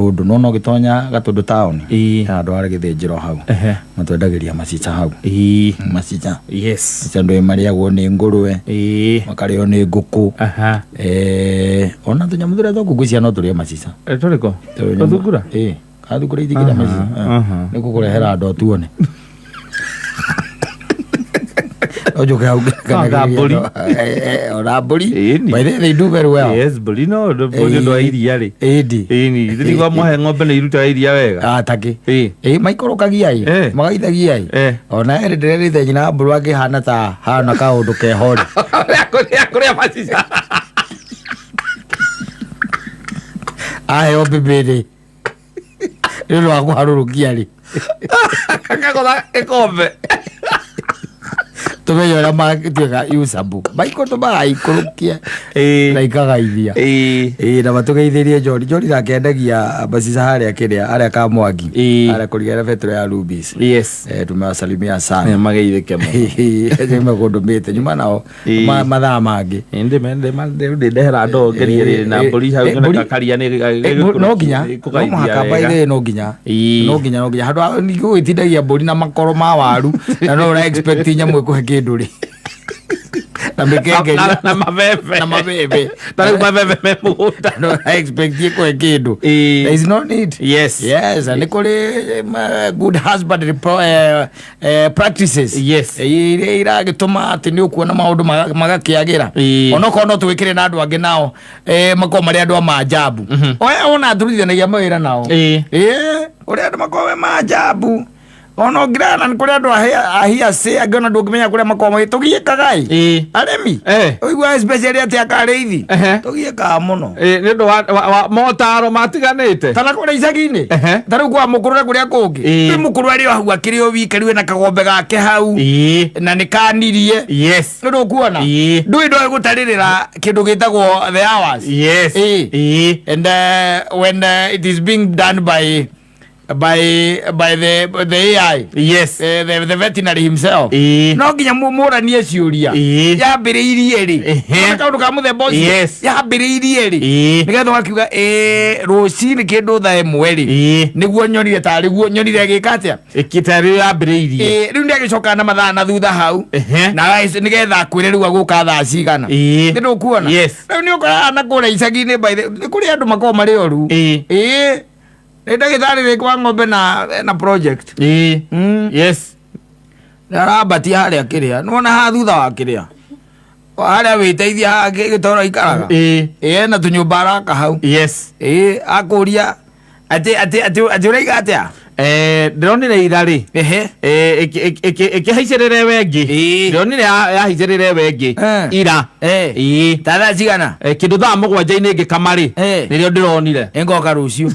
Gatũndũ, nona ũgĩtonya Gatũndũ taũni, Ĩĩ. handũ harĩ gĩthĩnjĩro hau, matwendagĩria macica hau. Macica. Macica ndũĩ marĩagwo nĩ ngũrwe, makarĩo nĩ ngũkũ. Ona tũnyamũ tũrĩa twa ngũkũ cia no tũrĩe macica. Tũrĩkũ? Tũnyamũ- Thungura? Ĩĩ. Kana thungura itingĩrĩa macica. Nĩ gũkũrehera andũ atuone. No njũke hau Anga mbũri. Ona mbũri. Ĩni. By the way, they do very well. Yes, mbũri no mbũri ũndũ wa iria rĩ. Ĩndi. Ĩni, thirigwa mwahe ng'ombe nĩ irutaga iria wega. Ah, takĩ. Ĩĩ. Ĩ maikũrũkagia ĩ. Magaithagia ĩ. Ona erĩ ndĩrerĩte nyina wa mbũrũ akĩhana ta hana kaũndũ keho rĩ. Kũrĩa kũrĩa macica. Aheo mbĩmbĩ rĩ. Nĩ ũndũ wa kũharũrũkia rĩ. Akagũtha gĩkombe. Tũmenye ũrĩa matuĩka usable. Maikũ magaikũrũkia na ikagaithia. Ĩĩ na matũgeithĩrie John. John nake endagia macica harĩa kĩrĩa harĩa Kamwangi. Harĩa kũrigana betũrũ ya Rubis. Tumewasalimia sana. Mageithĩke mũno. Nĩ kũndũmĩte nyuma nao mathaa mangĩ. Ndĩndehera andũ ngerie rĩrĩ na mbũri hau Mbũri- nyone karia nĩ No nginya no mũhaka by the way, no nginya no nginya no nginya handũ ha ningĩ ũgĩtindagia mbũri na makoro ma waru na no ũra expect nyamũ ĩkũhe kĩndũ rĩ na mĩkengeri na mabebe na mabebe ta rĩu mabebe me mũgũnda. No ũra expect ĩkũhe kĩndũ. There is no need. Yes, na nĩ kũrĩ good husbandry practices iria iragĩtũma atĩ nĩ ũkuona maũndũ magakĩagĩra. Onokorwo no tũgĩkĩre na andũ angĩ nao makorwo marĩ andũ a manjambu. Oya ona tũrutithanagia mawĩra nao. Kũrĩ andũ makorwo me manjambu ona ũngĩrana nĩ kũrĩ andũ ahiacĩ angĩ ona ndũngĩmenya kũrĩa makorwo magĩ tũgiĩkaga ĩ. Arĩmi ũigua especially atĩ akarĩithi tũgiĩkaga mũno. Nĩ ũndũ wa motaro matiganĩte. Kana kũrĩa icagi-inĩ. Ta rĩu kwa mũkũrũ na kũrĩa kũngĩ. Rĩu mũkũrũ arĩ o hau akĩrĩ o wika rĩu ena kagombe gake hau. Na nĩ kanirie. Nĩ ũndũ ũkuona. Ndũĩ ndoĩ gũtarĩrĩra kĩndũ gĩtagwo the hours. And when it is being done by the AI, the veterinary himself, no nginya mũranie ciũria. Yambĩrĩirie rĩ? Nĩ kaũndũ ka mũthemba ũcio. Yambĩrĩirie rĩ? Nĩgetha ũgakiuga ĩĩ rũcinĩ kĩndũ thaa 1 rĩ, nĩguo nyonire tarĩ guo nyonire agĩka atĩa. Ĩkĩta rĩu yambĩrĩirie. Ĩĩ, rĩu nĩ agĩcokaga na mathaa na thutha hau na nĩgetha akwĩre rĩu agũka thaa cigana. Nĩ ndũkuona? Rĩu nĩ ũkoraga na kũrĩa icagi-inĩ by the nĩ kũrĩ andũ makoragwo marĩ oru. Ĩĩ nĩ ndagĩtarĩ rĩngĩ wa ng'ombe na project. Nĩ arambatia harĩa kĩrĩa nĩwona haha thutha wa kĩrĩa harĩa wĩteithia haha gĩtoro ikaraga. Ĩĩ ena tũnyũmba araka hau. Ĩĩ akũria atĩ atĩ atĩ atĩ ũraiga atĩa. Ndĩronire ira rĩ ĩkĩhaicĩrĩra ĩwe ĩngĩ. Ndĩronire yahaicĩrĩra ĩwe ĩngĩ ira. Ta thaa cigana? Kĩndũ thaa 7-inĩ ngĩkama rĩ, nĩrĩo ndĩronire. Nĩngoka rũciũ.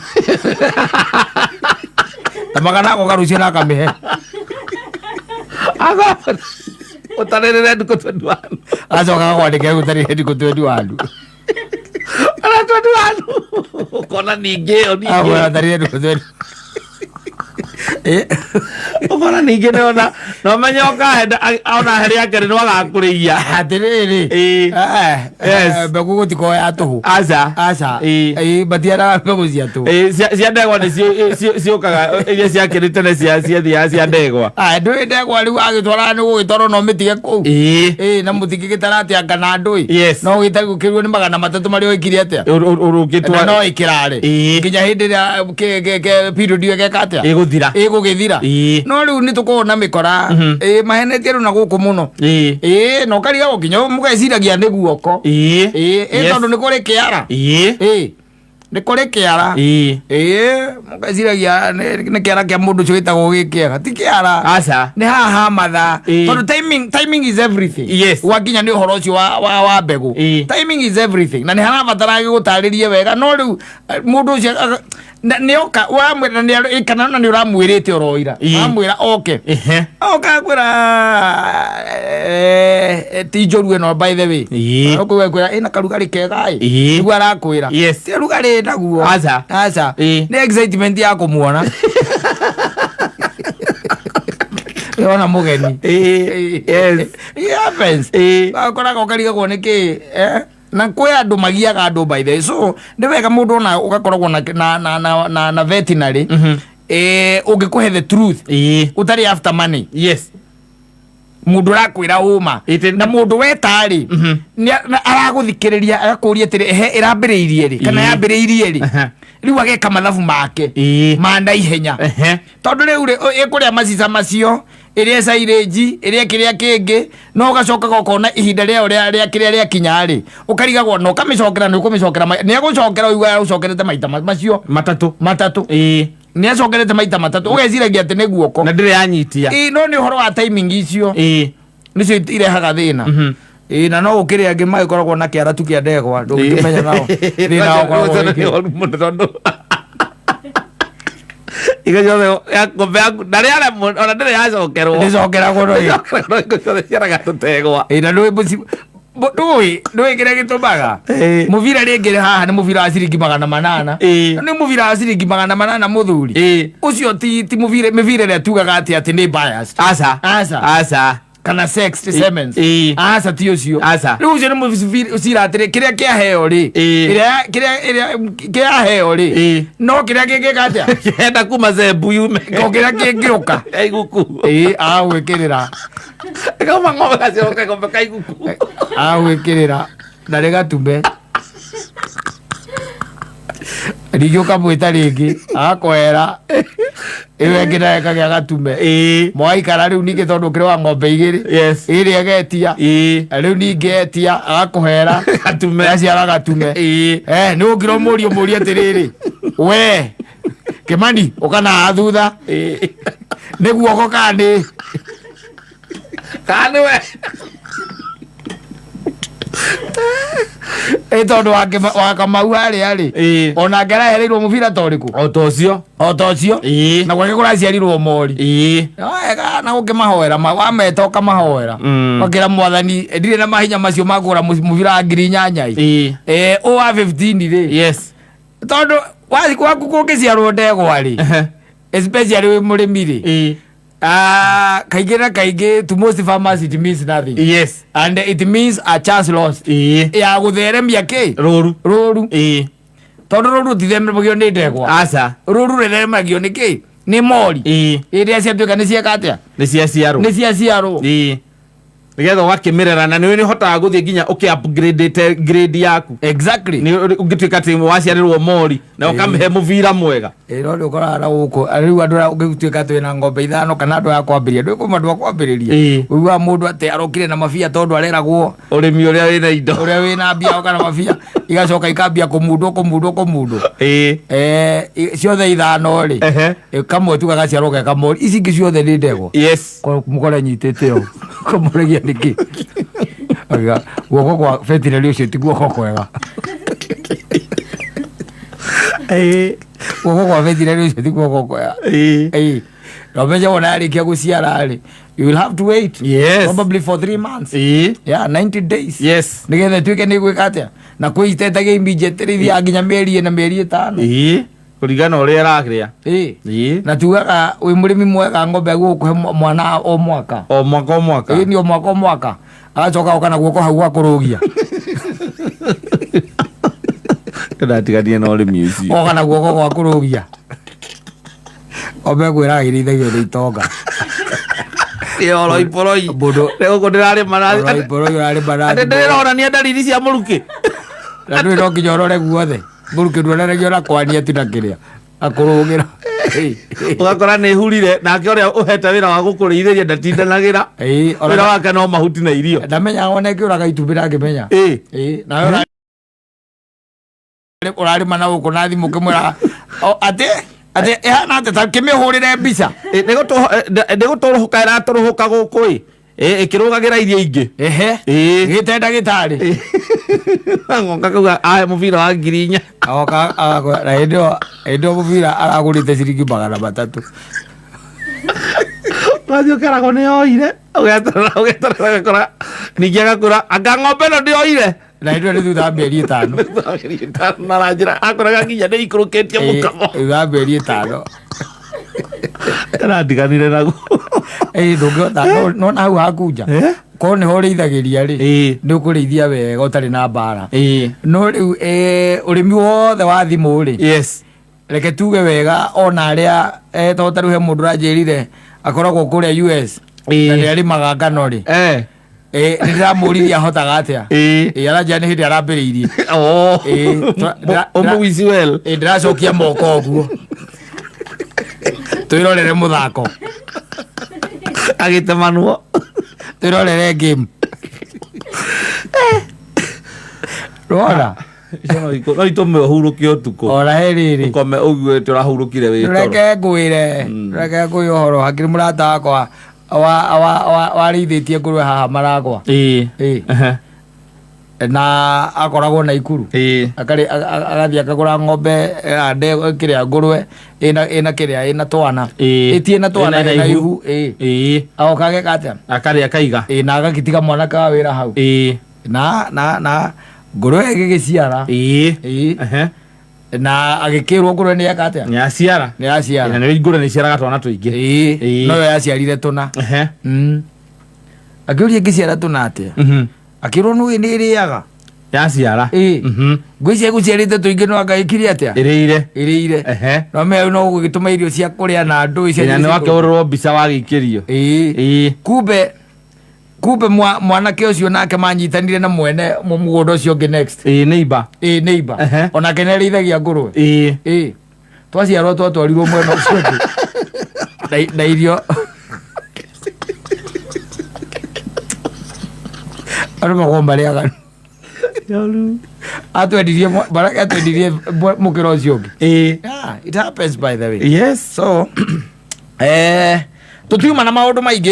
Ta magana agoka rũciũ na akamĩhe. Ũtarĩrĩre ndukũ 21. Acoka agakwandĩkĩra gũtarĩrĩre ndukũ 21. Ona 21. Ũkona ningĩ ĩyo ningĩ. Akwĩra tarĩrĩre ndukũ 21. Ũkona ningĩ nĩ ona no menye ũkahe ona harĩa akĩrĩ nĩ agakũrĩia. Atĩrĩrĩ. Mbegũ gũtikorwo ya tũhũ. Aca. Aca. Ĩĩ, matiaraga mbegũ cia tũhũ. Ĩĩ, cia ndegwa nĩ ciũkaga iria ciakĩrĩ tene ciathiaga cia ndegwa. Ah, ndũĩ ndegwa rĩu agĩtwara nĩ gũgĩtwarwo no mĩtige kũu. Ĩĩ, na mũtingĩgĩtara atĩa kana ndũĩ. No gĩtagũkĩrwo nĩ 300 marĩa ũikire atĩa. Ũrũkĩtwa. Na no ĩkĩrare. Nginya hĩndĩ ĩrĩa period ĩyo ĩgeka atĩa? Ĩgũthira. Ĩgũgĩthira. No rĩu nĩ tũkoragwo na mĩkora. Ĩĩ, mahenetie rĩu na gũkũ mũno. Ĩĩ, na ũkarigagwo nginya mũgeciragia nĩ guoko. Ĩĩ, tondũ nĩ kũrĩ kĩara. Ĩĩ, nĩ kũrĩ kĩara. Ĩĩ, mũgeciragia nĩ kĩara kĩa mũndũ ũcio wĩtagwo gĩ kĩega. Ti kĩara. Aca. Nĩ haha ha mathaa. Tondũ timing is everything. Gwakinya nĩ ũhoro ũcio wa mbegũ. Timing is everything. Na nĩ harabatara gĩgũtarĩrie wega. No rĩu mũndũ ũcio nĩ oka ũramwĩra na nĩ kana ona nĩ ũramwĩrĩte oro ira. Ũramwĩra oke. Oka akwĩra, ti njũru ĩno by the way. Ũkũigua kwĩra ĩna karugarĩ kega ĩ. Nĩguo arakwĩra. Ti rugarĩ naguo. Aca. Aca. Nĩ excitement ya kũmuona. Ũrona mũgeni. It happens. Ũkoraga ũkarigagwo nĩ kĩ, eh? Na kwĩ andũ magiaga andũ, by the way. So nĩ wega mũndũ ona ũgakoragwo na veterinary ũngĩkũhe the truth ũtarĩ after money. Mũndũ ũrakwĩra ũma na mũndũ wetarĩ aragũthikĩrĩria, agakũria atĩrĩ, ehe, ĩrambĩrĩirie rĩ kana yambĩrĩirie rĩ? Rĩu ageka mathabu make ma naihenya, tondũ rĩu rĩ ĩkũrĩa macica macio, ĩrĩe silage, ĩrĩe kĩrĩa kĩngĩ, no ũgacokaga ũkona ihinda rĩayo rĩa kĩrĩa rĩakinya rĩ, ũkarigagwo na ũkamĩcokera, nĩ ũkũmĩcokera, nĩ egũcokera, ũigua ũcokerete maita macio matatũ. Matatũ. Nĩ acokerete maita matatũ, ũgeciragia atĩ nĩ guoko na ndĩrĩ yanyitia. Ĩĩ, no nĩ ũhoro wa timing icio nĩcio irehaga thĩna. Ĩĩ, na no gũkĩrĩ angĩ magĩkoragwo na kĩara tu kĩa ndegwa, ndũngĩkĩmenya nao thĩna ũkoragwo Nĩ wĩkĩ. ũru mũno, tondũ igo ciothe ya ng'ombe yaku na rĩaremwo, ona ndĩrĩ yacokerwo. Ndĩcokeragwo no ĩ. Igo ciothe ciaraga tũtegwa. Ĩĩ, na ndũĩ ndũĩ kĩrĩa gĩtũmaga mũbira rĩngĩ haha nĩ mũbira wa ciringi 800. Nĩ mũbira wa ciringi 800, mũthuri. Ũcio ti mũbira, mĩbira ĩrĩa tugaga atĩ nĩ biased. Aca. Aca. Aca. Kana sex semens. Aca, ti ũcio. Aca. Rĩu ũcio nĩ mũcira atĩrĩ, kĩrĩa kĩaheo rĩ, ĩrĩa kĩrĩa ĩrĩa kĩaheo rĩ, no kĩrĩa kĩngĩka atĩa? Enda kuma zebu yume. Ko kĩrĩa kĩngĩũka. Kaiguku. Ĩĩ, agwĩkĩrĩra. Kauma ng'ombe gacoke ng'ombe kaiguku. Agwĩkĩrĩra na rĩgatume rĩngĩ, ũkamwĩta rĩngĩ, agakwera ĩyo ĩngĩ nayo ĩkagĩa gatume. Mwaikara rĩu ningĩ, tondũ ũkĩrĩ wa ng'ombe igĩrĩ, ĩrĩa ĩgetia, rĩu ningĩ etia agakũhera gatume. Gaciara gatume. Nĩ ũkira ũmũrie, ũmũrie atĩrĩrĩ, we Kĩmani, ũkana haha thutha nĩ guoko kana nĩ Kana nĩwe? Ĩ, tondũ wa Kamau harĩa rĩ, onake arahereirwo mũbira ta ũrĩkũ? O ta ũcio. O ta ũcio. Na gwake kũraciarirwo mori. Wega, na ũkĩmahoera, wameta ũkamahoera, ũkĩra Mwathani, ndirĩ na mahinya macio ma kũgũra mũbira wa 8000 ĩ. Ũ wa 15 rĩ, tondũ waku kũngĩciarwo ndegwa rĩ, especially wĩ mũrĩmi rĩ, kaingĩ na kaingĩ, to most farmers it means nothing and it means a chance lost ya gũtheremia kĩ? Rũru. Rũru. Tondũ rũru rũtitheremagio nĩ ndegwa. Aca. Rũru rũtheremagio nĩ kĩ? Nĩ mori ĩrĩa ciatuĩka nĩ cieka atĩa? Nĩ ciaciarwo. Nĩ ciaciarwo. Nĩgetha ũgakĩmĩrera, na nĩ ũhotaga gũthiĩ nginya ũkĩ upgrade grade yaku. Nĩ ũngĩtuĩka atĩ waciarĩrwo mori na ũkamĩhe mũbira mwega. Ĩ, no nĩ ũkoraga na gũkũ rĩu andũ arĩa ũngĩtuĩka atĩ wĩna ng'ombe ithano kana andũ aya kwambĩrĩria, ndũĩ kuma andũ a kwambĩrĩria, ũiguaga mũndũ atĩ arokire na mabia tondũ areragwo ũrĩmi ũrĩa wĩna indo, ũrĩa wĩna mbia oka na mabia, igacoka ikambia kũmundwo, kũmundwo, kũmundwo. Ciothe ithano rĩ, kamwe tu gagaciarwo ge kamori, ici ingĩ ciothe nĩ ndegwa. Mũkore nyitĩte ũũ, kũmũregia nĩkĩ? Auga, guoko kwa veterinary ũcio ti guoko kwega. Guoko kwa veterinary ũcio ti guoko kwega. Ĩĩ. Na ũmenye wona yarĩkia gũciara rĩ, you will have to wait probably for 3 months, yeah, 90 days, nĩgetha ĩtuĩke nĩ gwĩka atĩa, na kwĩ itetagia immediately, ithiaga nginya mĩeri 4, mĩeri 5. Kũringana ũrĩa ĩrarĩa. Na tugaga wĩ mũrĩmi mwega, ng'ombe yaku gũkũhe mwana o mwaka. O mwaka, o mwaka. Ĩĩ, ni o mwaka, o mwaka, agacoka oka na guoko hau gwa kũrũgia. Ndatiganie na ũrĩmi ũcio. Oka na guoko gwa kũrũgia, ng'ombe kwĩraga irĩithagio nĩ itonga. Oroiporoi. Mũndũ gũkũ ndĩrarĩma na Oroiporoi ũrarĩma na atĩ ndĩronania ndariri cia mũrukĩ. Na ndũĩ no nginya ũrore guothe, mũrukĩ nduonanagia ona kwania tu na kĩrĩa akũrũgĩra. Ũgakora nĩ hurire, nake ũrĩa ũhete wĩra wa gũkũrĩithĩria ndatindanagĩra. Ona wĩra wake no mahuti na irio. Ndamenyaga ona ĩngĩũraga itumbĩ ndangĩmenya. Ĩĩ, nawe ũrarĩma na gũkũ na thimũ, ũkĩmwĩra atĩ ĩhana atĩ ta kĩmĩhũrĩre mbica. Nĩ gũtũrũhũka ĩratũrũhũka gũkũ ĩ. Ĩkĩrũgagĩra iria ingĩ. Gĩte ndagĩtarĩ. Ngoka kauga ahe mũbira wa 4000. Agoka agakora na hĩndĩ ĩyo mũbira aragũrĩte ciringi 300. Wathiĩ ũkeragwo nĩ yoire, ũgeterera, ũgeterera, ũgakora ningĩ agakũra anga ng'ombe ĩno ndĩoire. Na hĩndĩ ĩyo nĩ thutha wa mĩeri 5. Na ranjĩra akoraga nginya nĩ ikũrũkĩtie mũkamo. Thutha wa mĩeri 5. Ndĩratiganire naguo. Ĩĩ, ndũngĩhota, no na hau hakunja. Korwo nĩho ũrĩithagĩria rĩ, nĩ ũkũrĩithia wega ũtarĩ na mbara. No rĩu ũrĩmi wothe wa thimũ rĩ, reke tuge wega, ona arĩa tondũ ta rĩu he mũndũ ũranjĩrire akoragwo kũrĩa US na nĩ arĩmaga ngano rĩ, nĩ ndĩramũririe ahotaga atĩa. Aranjĩra nĩ hĩndĩ arambĩrĩirie. Oh. Ũmũwici well. Ndĩracokia moko ũguo twĩrorere mũthako. Agĩtemanwo. Twĩrorere game rwona. Icio no itũme ũhurũke ũtukũ. Ona he rĩrĩ. Ũkome ũguĩte ũrahurũkire wĩ toro. Reke ngwĩre ũhoro hakiri mũrata wakwa warĩithĩtie ngũrwe haha Maragwa. Na akoragwo na ikuru. Agathiĩ akagũra ng'ombe kĩrĩa, ngũrwe ĩna kĩrĩa, ĩna twana. Ĩti ĩna twana. Ĩna ĩna ihu. ihu. Agoka ageka atĩa? Akarĩa akaiga. Na agagĩtiga mwanake wa wĩra hau. Na ngũrwe ĩgĩgĩciara. Na agĩkĩrwo ngũrwe nĩ eka atĩa? Nĩ yaciara. Nĩ yaciara. Na nĩ ngũrwe nĩ iciaraga twana tũingĩ. No yo yaciarire tũna. Akĩũria ĩngĩciara tũna atĩa? Akĩrwo nũĩ nĩ ĩrĩaga. Yaciara. Ngwĩciria gũciarĩte tũingĩ, no anga ĩkire atĩa? Ĩrĩire. Ĩrĩire. No me no gũgĩtũma irio cia kũrĩa na ndũ Na nĩ wakĩhũrĩrwo mbica wagĩikĩrio. Kumbe kumbe mwanake ũcio nake manyitanire na mwene mũgũnda ũcio ũngĩ next. Neighbor. Neighbor. Onake nĩ arĩithagia ngũrwe. Twaciarwo twatwarirwo mwena ũcio ũngĩ na irio andũ makorwo marĩaga. Atwendirie mwanake atwendirie mũkĩra ũcio ũngĩ. Yeah, it happens, by the way. So tũtiuma na maũndũ maingĩ.